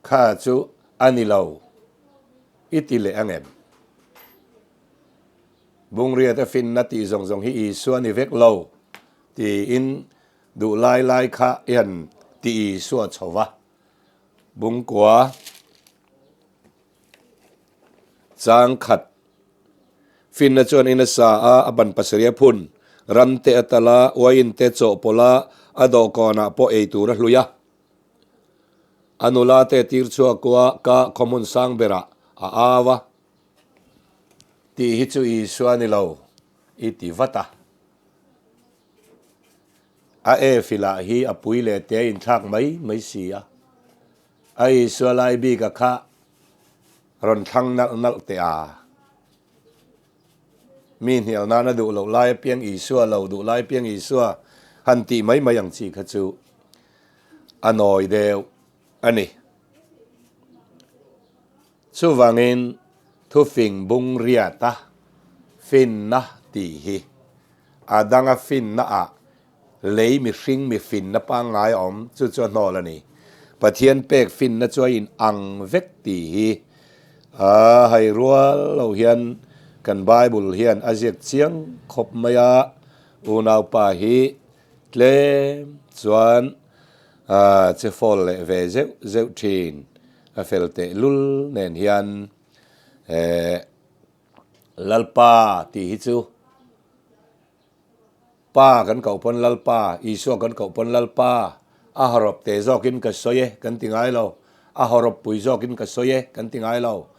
Kha chu a ni lo i ti leh ang em? Bungriat a finna tih zawng zawng hi Isua ni vek lo tiin duh lai lai kha i han ti Isua chho va. Bungkua chang khat Finna chuan in a sa a, a ban pasarih a phun. Ram te a tal a, uaiin te chawhpawlh a, a dawhkawnah pawh ei tur a hlui a. A nula te tir chhuak a, ka khawhmun sang berah a au a. Tih hi chu Isua ni lo, i ti vat a. A e filah hi a pui leh te a inthlak mai mai si a. A Isua lai bik a kha Rawn thlang nalh nalh teh a. Mi hnial nana duh loh lai apiang Isua lo duh lai apiang Isua han tih mai mai ang chi kha chu a nawi deuh a ni. Chuvangin thufing bung riata finna tih hi a danga finna ah Lei mihring mi finna pangngai a awm, chu chu a hnawl a ni. Pathian pek finna chu a in ang vek tih hi a hai rual lo hian kan Bible hian a ziak chiang khawp mai a, unaupa hi tlem chuan a che fawl leh ve zeuh zeuh thin, a fel teh lul nen hian Lalpa tih hi chu Pa kan koh pawn Lalpa, Isua kan koh pawn Lalpa, a hawrawp te zawkin ka sawi e kan ti ngai lo, a hawrawp pui zawkin ka sawi e kan ti ngai lo.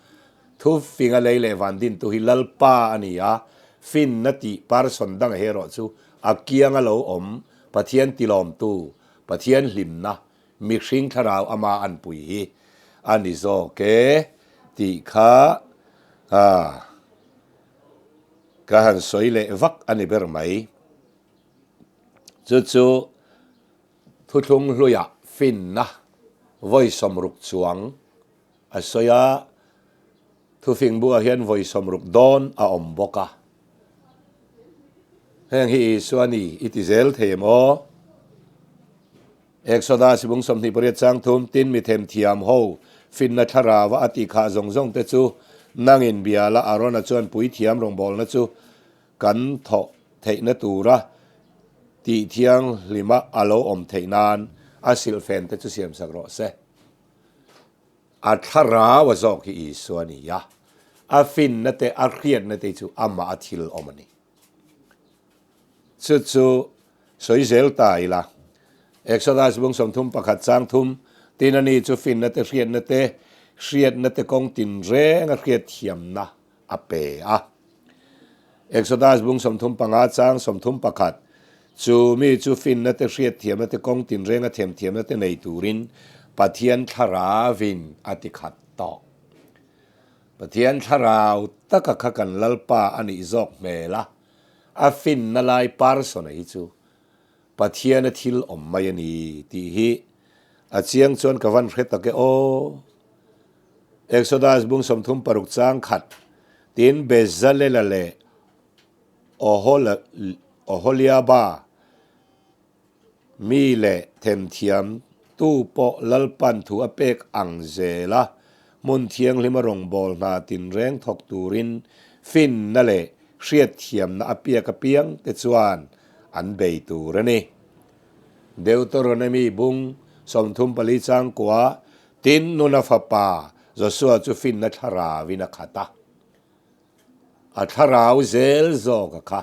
Thu finga lei leh van dintu hi Lalpa a ni a, finna tih person dang erawh chu a kianga lo awm Pathian tilawmtu, Pathian hlimna, mihring thlarau ama anpui hi a ni zawk e tih kha a. Ka han sawi leh vak a ni ber mai. Chu chu Thuthlung hluiah finna vawi 60 chuang a sawi a, thufing buah hian vawi 60 dawn a awm bawk a. Heng hi Isua ni i ti zel thei em aw? Exodus bung 28 chang thum, Tin mi themthiam ho finna thlarava a tih khah zawng zawng te chu nangin bia la Arona chuan puithiam rawngbawlna chu kan thawh theihna tura tih thianghlima a lo awm theih nan a silhfen te chu siamsak rawh se. A thlarau a zawk hi Isua a ni a, a finna te a hriatna te chu amah a thil awm a ni. Chu chu sawi zel ta ila. Exodus bung 31 chang thum, Tin a ni chu finna te hriatna te, hriatna te kawng tinreng a hriatthiamna a pe a. Exodus bung 35 chang 31, Chu mi chu finna te hriatthiamna te kawng tinreng a themthiamna te nei turin Pathian Thlarauvin a ti khat tawh. Pathian Thlarau taka kha kan Lalpa a nih zawk hmel a, a finna lai person-a hi chu Pathiana thil awm mai a ni tih hi a chiang chuan ka van hre tak e aw. Exodus bung 36 chang khat tin Bezalela leh Oholiaba mi leh themthiam tu pawh Lalpan thu a pek ang zel a, hmun thianghlima rawngbâwl hna tinreng thawk turin finna leh hriatthiamna a piak apiang te chuan an bei tur a ni. Deuteronomy bung 34 chang kua tin Nuna fapa Josua chu finna thlarauin a khat a. A thlarau zel zawk a kha.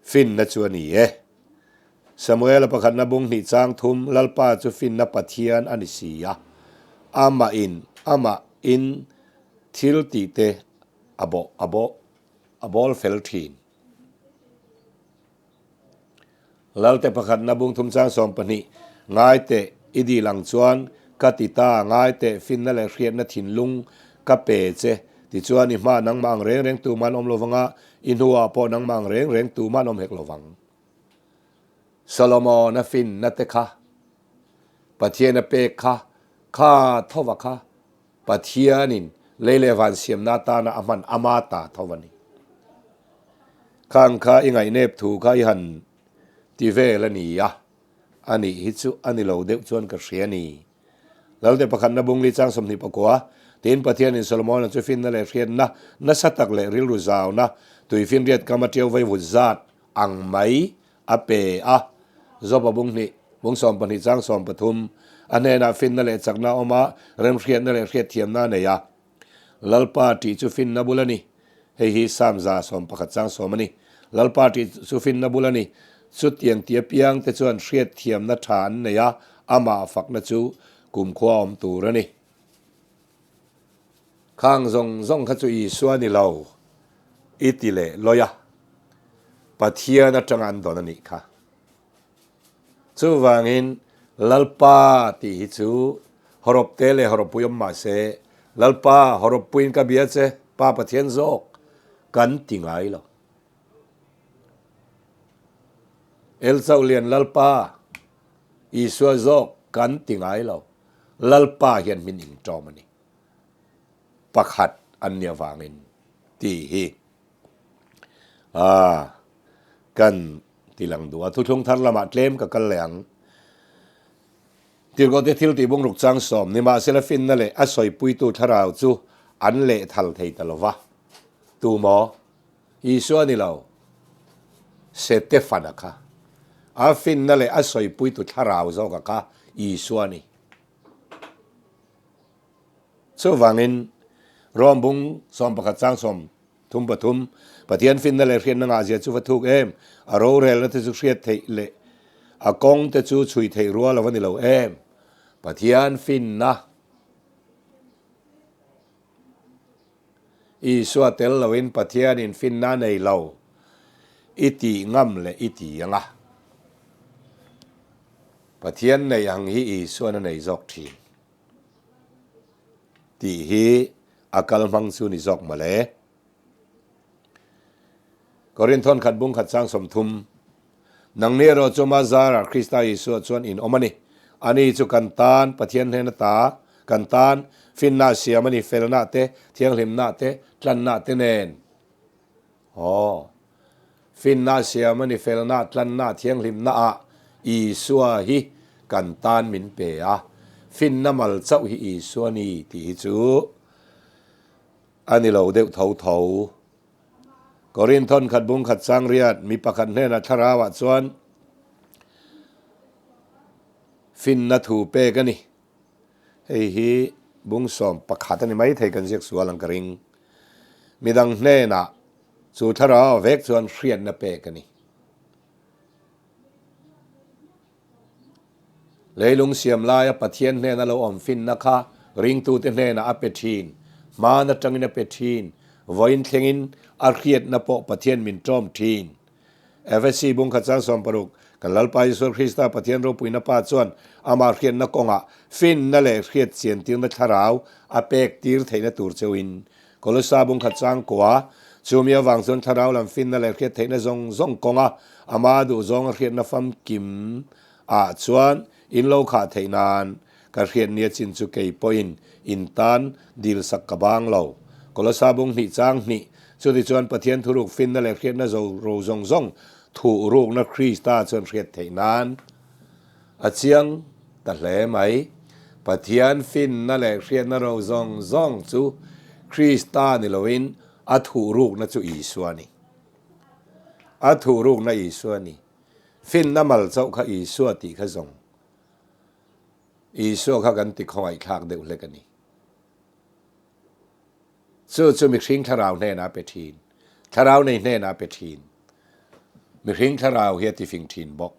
Finna chu a ni e. Samuela pakhatna bung hnih chang thum, Lalpa chu finna Pathian a ni si a, amah in amah in thil tih te a bawh a bawh a bawl fel thin. Lalte pakhatna bung thum chang 12, Ngai teh, i dil ang chuan ka ti ta, ngai teh, finna leh hriatna thinlung ka pe che, tichuan i hmaah nangmah ang reng reng tuman awm lovang a, i hnuah pawh nangmah ang reng reng tuman awm hek lovang. Solomon-a finna te kha, Pathian a pek kha, kha thova kha Pathianin lei leh van siamna atana a hman ama ta tho a ni. Khang kha i ngaihnep thu kha i han ti vel a ni a, a nih hi chu a ni lo deuh chuan ka hria a ni. Lalte pakhatna bungli chang 24, Tin Pathianin Solomona chu finna leh hriatna nasa tak leh rilru zauna tuifinriat kam a ṭiau vaivut zat ang mai a pe a. Joba bung hnih, bung 12 chang 13, a hnenah finna leh chakna a awm a, remhriatna leh hriatthiamna a nei a. Lalpa tih chu finna bul a ni. Hei hi Psalm 111 chang 10 a ni. Lalpa tih chu finna bul a ni. Chutiang ti apiang te chuan hriatthiamna tha an nei a, amah fakna chu kumkhua awm tur a ni. Khang zawng zawng kha chu Isua ni lo i ti leh lawi a, Pathian atanga an dawn a nih kha. Chuvangin Lalpa tih hi chu hawrawp te leh hawrawppui awm mah se, Lalpa hawrawppuiin ka bia che, Pa Pathian zawk kan ti ngai lo. El Chauhlian Lalpa Isua zawk kan ti ngai lo. Lalpa hian min inṭawm a ni. Pakhat an nih avangin tih hi a kan ti lang duh a. Thuthlung thar lamah tlem ka kal leh ang. Tirhkohte thil tih bungruk chang sawm, nimahsela finna leh a sawipuitu thlarau chu an lehthal thei ta lo va. Tu maw? Isua ni lo, Setefana kha. A finna leh a sawipuitu thlarau zawka kha Isua a ni. Chuvangin, Rom bung 11 chang 33, Pathian finna leh hriatna ngahzia chu va thuk em? A rorelna te chu hriat theih leh a kawng te chu chhui theih rual a va ni lo em? Pathian finna. Isua tel loin Pathianin finna a nei lo i tih ngam leh i ti ang a. Pathian nei ang hi Isuan a nei zawk thin tih hi a kal hmang chu ni zawk mawle. Korinth thawn khat bung khat chang 30. Nangni erawh chu ama zarah Krista Isua chuan in awm a ni. Ani chu kan tan Pathian hnena ta, kan tan finna siam a ni, felna te, thianghlimna te, tlanna te nen. Aw. Finna siam a ni, felna, tlanna, thianghlimna ah Isua hi kan tan min pe a. Finna mal chauh hi Isua ni tih hi chu a ni lo deuh tho tho. Korinth thawn khat bung khat chang riat mi pakhat hnenah thlarau ah chuan finna thu pek a ni. Hei hi bung 11 a ni mai thei kan ziak sual ang ka ring. Midang hnenah chu thlarau vek chuan hriatna pek a ni. Leilung siam laia Pathian hnena lo awm finna kha ringtute hnenah a pe thin, hman atangin a pe thin, vawiin thlengin a hriatna pawh Pathian min tawm thin. Efesi bungkhat chang 60, Kan Lalpa Isua Krista Pathian ropuina Pa chuan amah hriatna kawngah finna leh hriat chiantirna thlarau a pek tir theihna tur cheuhin Kolosa bungkhat chang kua, chumi avang chuan thlarau lam finna leh hriat theihna zawng zawng kawnga ama duhzawnga hriatna famkim ah chuan in lo khah theih nan ka hriat nia chin chu kei pawhin in tan dil sak ka bang lo. Kolosa bung hnih chang hnih, chuti chuan Pathian thuruk finna leh hriatna zo ro zawng zawng thuh rukna Krista chuan hriat theih nan a chiang ta hle mai. Pathian finna leh hriatna ro zawng zawng chu Krista ni loin a thuh rukna chu Isua a ni. A thuh rukna Isua a ni. Finna mal chauh kha Isua tih kha zawng. Isua kha kan ti khawngaihthlak deuh hlek a ni. Chu chu mihring thlarau hnenah a pe thin. Thlarau nei hnenah a pe thin. Mihring thlarau hi a tifing thin bawk.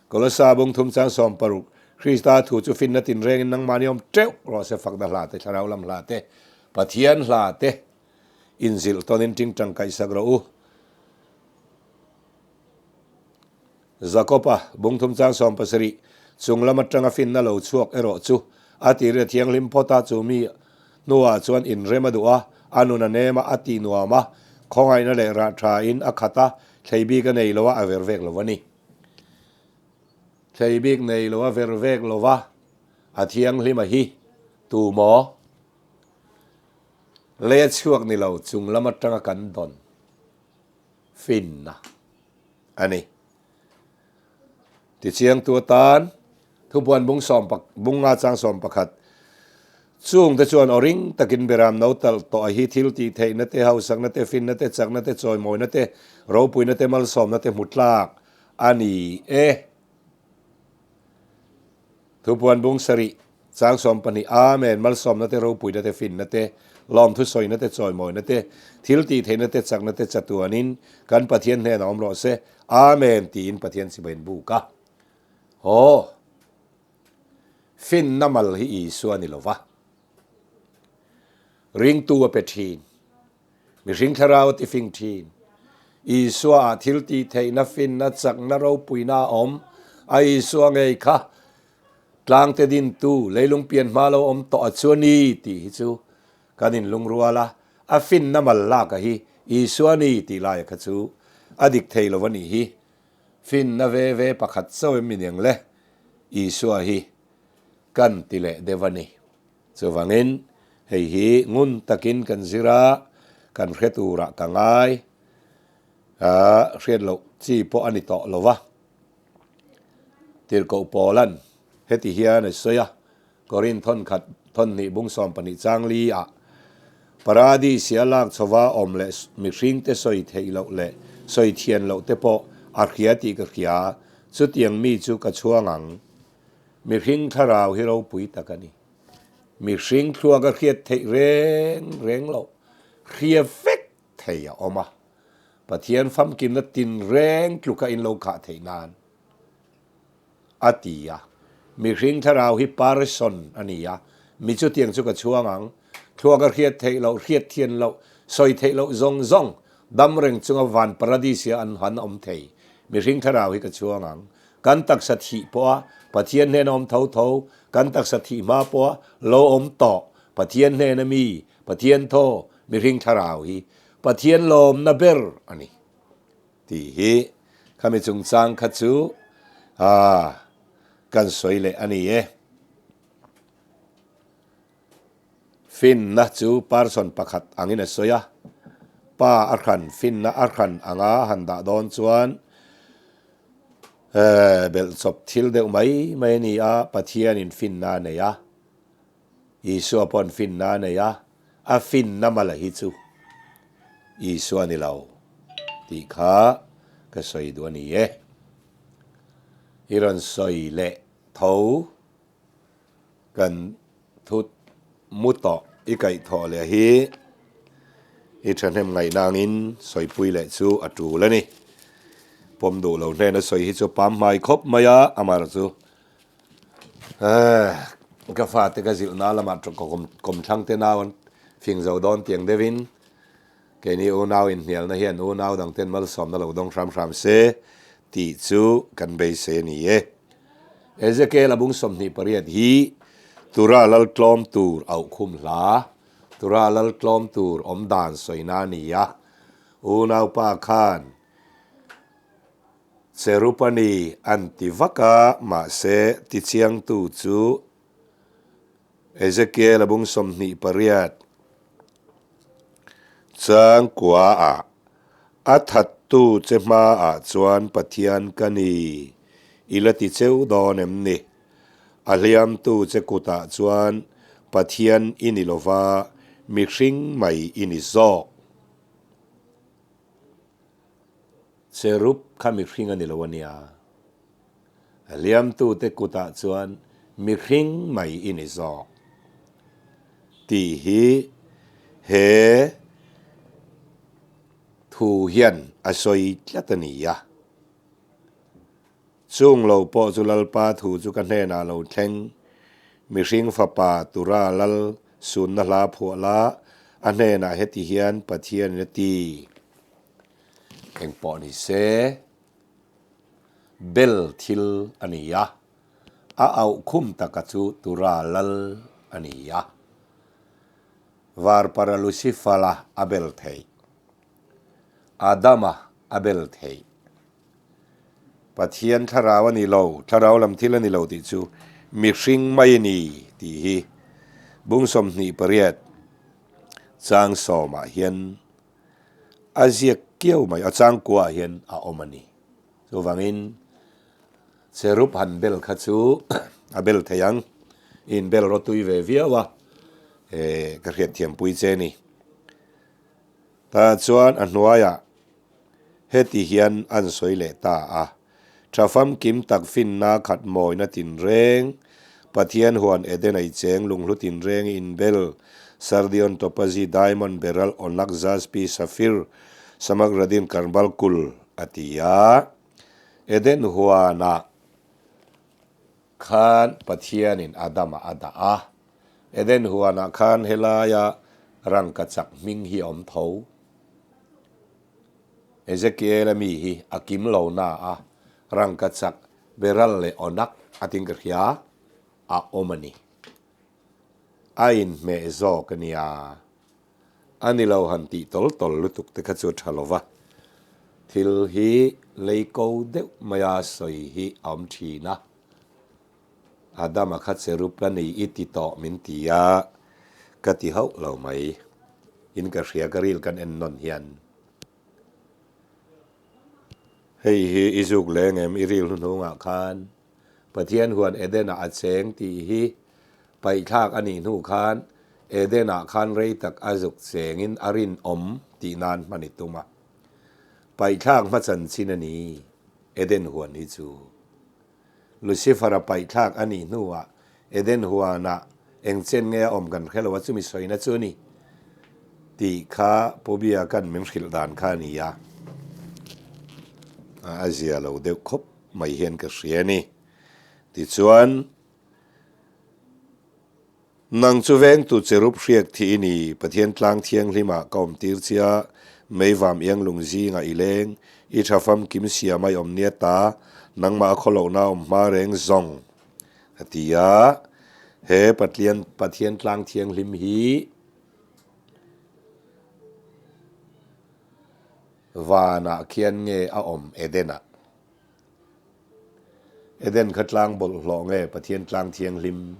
Kolosa bung thum chang 60, Krista thu chu finna tinrengin nangmahni awm teuh rawh se fakna hla te, thlarau lam hla te, Pathian hla te inzilh tawnin tingtang kaihsak rawh u. Jakob-a bung thum chang 70, chung lam atanga finna lo chhuak erawh chu a tir a thianghlim phawt a, chu mi hnuah chuan inrem a duh a, a nun a nem a, a tih nuam a, khawngaihna leh rah tha in a khat a, thlei bik a nei lo a, a ver vek lo a ni. Thlei bik nei lo a ver vek lo va, a thianghlim a hi tu maw? Lei a chhuak ni lo, chung lam atanga kan dawn finna a ni. Tichiangtu atan thupuan bung sawm bung nga chang 11 Chungte chuan aw ring takin beram no talh tawh a hi thil tih theihna te, hausakna te, finna te, chakna te, chawimawina te, ropuina te, malsawmna te hmu tlak a ni e. Thupuan bung sarih chang 12 Amen, malsawmna te, ropuina te, finna te, lawmthu sawina te, chawimawina te, thil tih theihna te, chakna te chatuanin kan Pathian hnenah awm rawh se. Amen tiin Pathian chibai in buk a. Aw! Finna mal hi Isua ni lova. Ringtu a pe thin. Mihring thlarau a tifing thin. Isua ah thil tih theihna, finna, chakna, ropuina a awm. A Isua ngei kha tlangte dintu, leilung pian hma lo awm tawh a chu a ni tih hi chu kan inlungrual a. A finna mal lak a hi Isua a ni tih laia kha chu a dik thei lo a nih hi. Finna ve ve pakhat chauh em mi niang le, Isua hi kan ti leh deuh a ni. Chuvangin hei hi ngun takin kan zir a, kan hre turah ka ngai. Hriat loh chi pawh a ni tawh lo va. Tirhkoh Paula'n heti hian a sawi a, Korinth thawnkhat thawnhnih bung 12 chang li ah, Paradisia lak chhova awm leh mihringte sawi theih loh leh sawi thian loh te pawh a hria tih ka hria, chutiang mi chu ka chhuang ang. Mihring thlarau hi ropui tak a ni. Mihring thluak a hriat theih reng reng loh, hria vek thei a awm a. Pathian famkimna tinreng tluka in lo khah theih nan a ti a. Mihring thlarau hi person a ni a, mi chutiang chu ka chhuang ang. Thluak a hriat theih loh, hriat thian loh, sawi theih loh zawng zawng, dam reng chunga van paradis-a an han awm thei. Mihring thlarau hi ka chhuang ang. Kan taksa thih pawha Pathian hnena awm tho tho, kan taksa thih hma pawha lo awm tawh Pathian hnena mi, Pathian thaw, mihring thlarau hi Pathian lawmna ber a ni tih hi Khami chungchang kha chu aa kan sawi leh a ni e. Finna chu person pakhat angin a sawi a, pa a hran finna a hran anga han dah dawn chuan belh chawp thil deuh mai mai a ni a, Pathianin finna a nei a, Isua paw'n finna a nei a, a finna mala hi chu Isua ni lo tih kha ka sawi duh a ni e. I rawn sawi leh tho. Kan thut mu tawh i kaihthawh leh hi i thahnem ngaihna angin sawipui leh chu a tul a ni. Pawm duh lo hnena sawi hi chu pam hmai khawp mai a, amaherawh chu ka fate ka zilhna lamah kawmthlang te nau an fing zo dawn tiang deuhin keini unau inhnialna hian unau dangten malsawmna lo dawng hram hram se tih chu kan beisei a ni e. Ezekiel a bung 28 hi Tura lal tlawm tur auhkhum hla, Tura lal tlawm tur awm dan sawina a ni a. Unaupa khan Cherupani an ti vak a, mahse tichiangtu chu Ezekiel a bung 28 changkua-ah A thattu che hmaah chuan Pathian ka ni, i la ti cheu dawn em ni? A hliamtu che kutah chuan Pathian i ni lova, mihring mai i ni zawk. Cherub kha mihring a ni lo a nia. A hliamtute kutah chuan mihring mai i ni zawk tih hi he thu hian a sawi tlat a ni a. Chung lo pawh chu Lalpa thu chu ka hnenah lo thleng, mihring fapa tura lal sunna hla phuah la, a hnenah heti hian Pathianin a ti. Engpawh ni se. Bel thil a ni a, a auh khum taka chu Tura lal a ni a. Varpara Lucifala a bel theih. Adama a bel theih. Pathian thlarau a ni lo, thlarau lam thil a ni lo tih chu mihring mai a ni tih hi bung 28 chang sawmah hian A ziak kiau mai, a changkuaah hian a awm a ni. Chuvangin cherub han bel kha chu a bel thei ang, i inbel rawtui ve viau a, ka hriatthiampui che ni. Tah chuan a hnuaiah heti hian an sawi leh ta a. Tha famkim tak finna khat mawina tinreng, Pathian huan Eden ei cheng lunghlu tinreng i inbel, Sardion, Topazi, Diamond, Beryl, Onak, Jaspi, Safir, Samagradin, Karbalkul, a ti a. Eden huanah khan Pathianin Adama a dah a. Eden huanah khan helaia rangkachak hming hi a awm tho. Ezekiel-a mi hi a kim lo na a, rangkachak beral leh awnak a ting ka hria a awm a ni. A inhmeh zawk a nia. A ni lo han tih tawl tawl lutuk te kha chu a tha lo va. Thil hi lei ko deuh maia sawi hi a awm thin a. Adama kha cherub a ni i ti tawh min ti a, ka ti hauh lo mai. In ka hria ka ril kan en nawn hian. Hei hi i zuk leng em i ril hnuhnungah khan Pathian huan Eden-ah a cheng tih hi paihthlak a nih hnu khan Eden-ah khan rei tak a zuk chengin a rinawm tih nan hman i tum a. Paihthlak hma chanchin a ni Eden huan hi chu. Lucifer-a paihthlak a nih hnuah Eden huanah eng chen nge a awm kan hre lo a, chumi sawina chu a ni tih kha Pu Biaka'n min hrilh dan kha a ni a, a zia lo deuh khawp mai hian ka hria a ni. Tichuan. Nang chu vengtu cherub hriak thih i ni, Pathian tlang thianghlimah ka awm tir che a, meivam iang lung zingah i leng, i tha famkim siam a i awm nia ta, nangmah a khawlohna a awm hma reng zawng, a ti a. He Patlian Pathian tlang thianghlim hi vanah khian nge a awm Edenah? Eden kha tlang bawlhhlawh nge Pathian tlang thianghlim?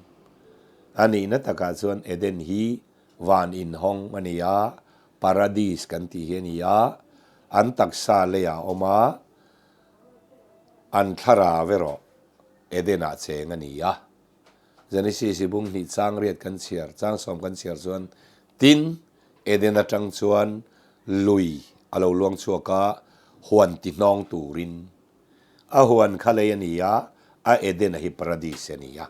A nihna takah chuan Eden hi van inhawng a ni a, paradis kan tih hi a ni a, an taksa leiah a awm a, an thlarau erawh Eden-ah cheng a ni a. Genesis i bung hnih chang riat kan chhiar, chang sawm kan chhiar chuan, Tin, Eden atang chuan lui a lo luang chhuak a, huan ti hnawng turin. A huan kha lei a ni a, a Eden-a hi paradis a ni a.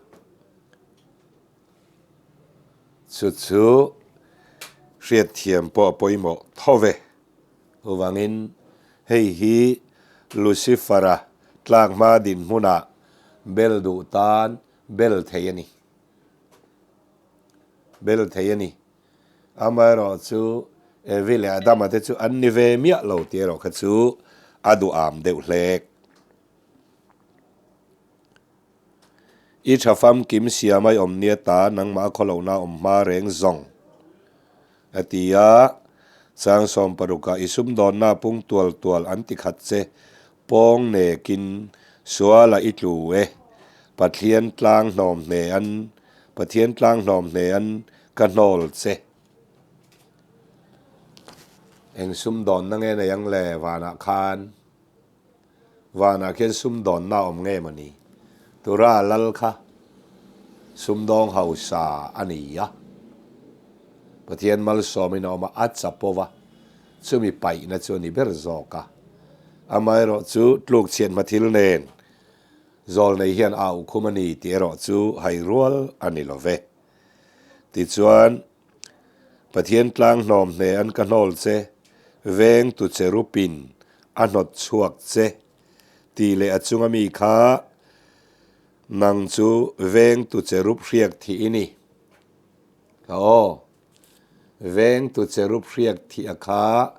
Chu chu hriatthiam pawh a pawimawh tho ve. Chuvangin hei hi Lucifer-a tlak hma dinhmunah bel duh tan bel thei a ni. Bel thei a ni. Amaherawh chu Evi leh Adama te chu an ni ve miah lo tih erawh kha chu a duham deuh hlek. I tha famkim siam ai awm nia ta nangmah a khawlohna awm hma reng zawng, a ti a. Chang 16 ah i sumdawnna pung tual tual an ti khat che, pawng nekin sualah i tlu e, Pathian tlang hnawm hne an, Pathian tlang hnawm hne an ka hnawl che. Eng sumdawnna nge nei ang le vanah khan? Vanah khian sumdawnna a awm nge maw ni? Tura lal kha sumdawng hausa a ni a, Pathian malsawmin a awm a, a chapo va, chumi paihna chu a ni ber zawk a. Amaherawh chu tluk chhiat hma thil nen zawlnei hian a auhkhum a ni tih erawh chu hai rual a ni lo ve. Tichuan, Pathian tlang hnawm hne an ka hnawl che, veng tu cherupin a hnawt chhuak che, tih leh a chunga mi kha nang chu veng tu cherup hriak thih i ni. Ka aw, veng tu cherup hriak thih a kha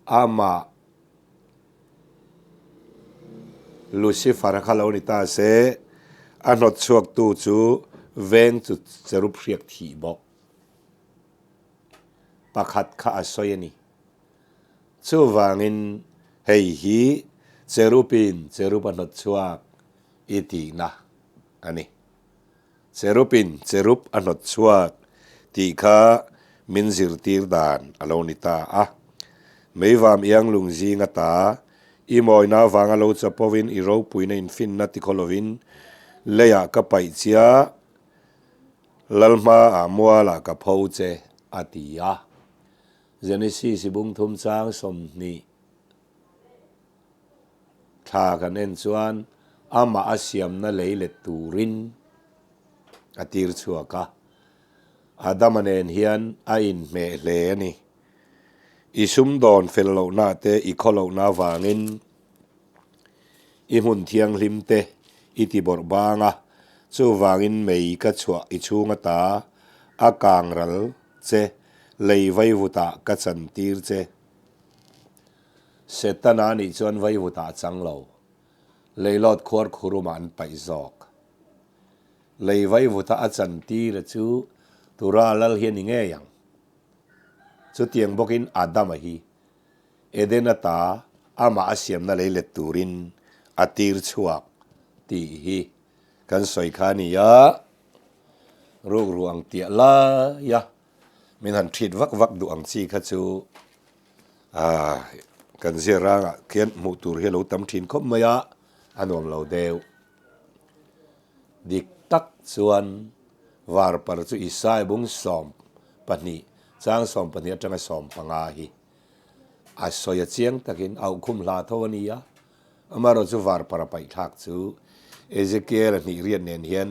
amah Lucifer-a kha lo ni ta se, a hnawt chhuaktu chu veng chu cherub hriak thih bawk. Pakhat kha a sawi a ni. Chuvangin hei hi cherubin cherub a hnawt chhuak i tihna a ni. Cherubin cherub a hnawt chhuak tih kha min zirtir dan a lo ni ta a. Meivam iang lung zing ata i mawina avanga lo chapovin i ropuina infinna tikhaw lovin leiah ka paih chia Lalhmaah mualah ka pho che a ti a. Genesis i bung thum chang 20. Thla kan en chuan amah a siamna lei let turin a tir chhuak a, Adama nen hian a inhmeh hle a ni. I sumdawn fel lohna te i khaw lohna avangin i hmun thianghlim te i ti bawrh bang a, chuvangin mei ka chhuah i chhung ata a kang ral che, lei vaivutah ka chantir che. Setana nih chuan vaivutah a chang lo. Leilawt khuar khurumah an paih zawk. Lei vaivuta a chan tira chu Tura lal hi a ni ngei ang. Chutiang bawkin Adama hi Eden ata amah a siamna lei let turin a tir chhuak tih hi kan sawi kha a ni a, rukru ang tiah laia min han treat vak vak duh ang chi kha chu Aaa kan zir rangah khian hmuh tur hi a lo tam thin khawp mai a, a nuam lo deuh. Dik tak chuan varpar chu Isai bung 12 chang 12 atanga 15 hi a sawi a chiang takin auhkhum hla tho a ni a, amaherawh chu varpar a paihthlak chu Ezekiel-a hnih riat nen hian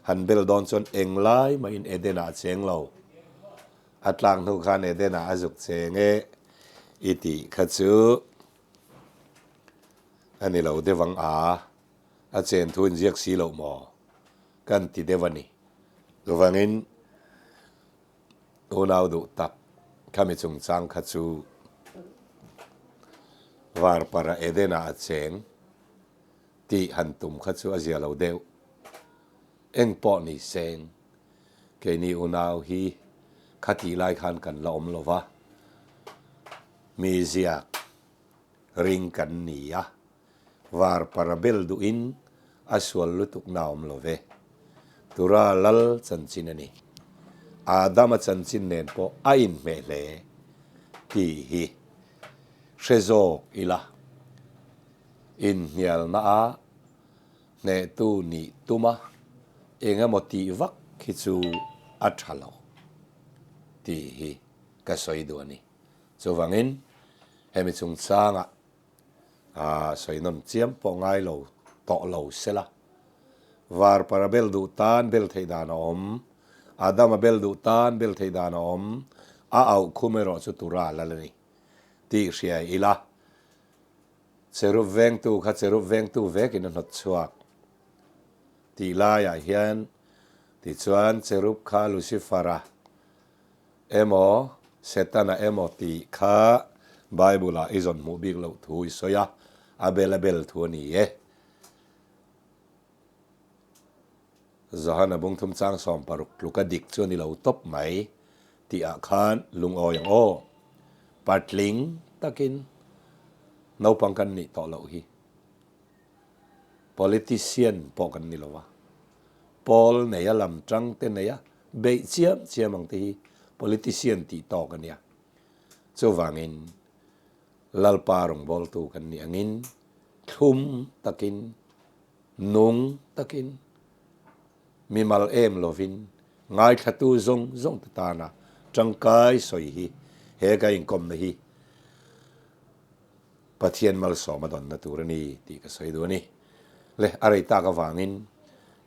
han bel dawn chuan englai mahin Eden-ah a cheng lo. A tlak hnu khan Eden-ah a zuk che nge i tih kha chu a ni lo deuh ang a, a chen thu inziak si loh maw kan ti deuh a ni. Chuvangin unau duh tak khami chungchang kha chu Varpara Eden-ah a cheng tih han tum kha chu a zia lo deuh. Eng pawh ni seng. Keini unau hi khatih lai khan kan la awm lo va, mi ziak ring kan ni a, var para bel duhin A sual lutuk na awm lo ve. Tura lal chanchin a ni. Adama chanchin nen pawh a inhmeh hle tih hi hre zawk ila. Inhnialna a hnehtu nih tuma eng emaw tih vak hi chu a tha lo tih hi ka sawi duh a ni. Chuvangin hemi chungchangah a sawi nawn chiam pawh ngai lo tawh lo sela. Var para bel duh tan bel theih dan a awm, Adama bel duh tan bel theih dan a awm, a auh khum erawh chu tura lal a ni tih hria ila. Cherub vengtu kha cherub vengtu vekin a hnawt chhuak tih laiah hian tichuan cherub kha Lucifer-a emaw Setana emaw tih kha Bible-ah i zawn hmuh bik loh thu i sawi a, a bel a bel thu a ni e. Johana bungthum chang 16 tluka dik chu a ni lo tawp mai tihah khan lungawi ang aw. Patling takin naupang kan nih tawh loh hi. Politician pawh kan ni lo a, pawl neia lam tang te neia beih chiam chiam ang te hi politician tih tawk a nia. Chuvangin Lalpa rawngbawltu kan nih angin thlum takin, nung takin, mimal em lovin ngaithlatu zawng zawng te tana tangkai sawi hi he ka inkawmna hi Pathian malsawm a dawnna tur a ni tih ka sawi duh a ni. Le, a rei tak avangin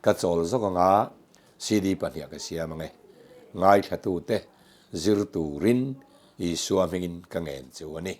ka chawl zawk anga CD pahniha ka siam ang e. Ngaithlatute zir turin Isua hmingin ka ngen chu a ni.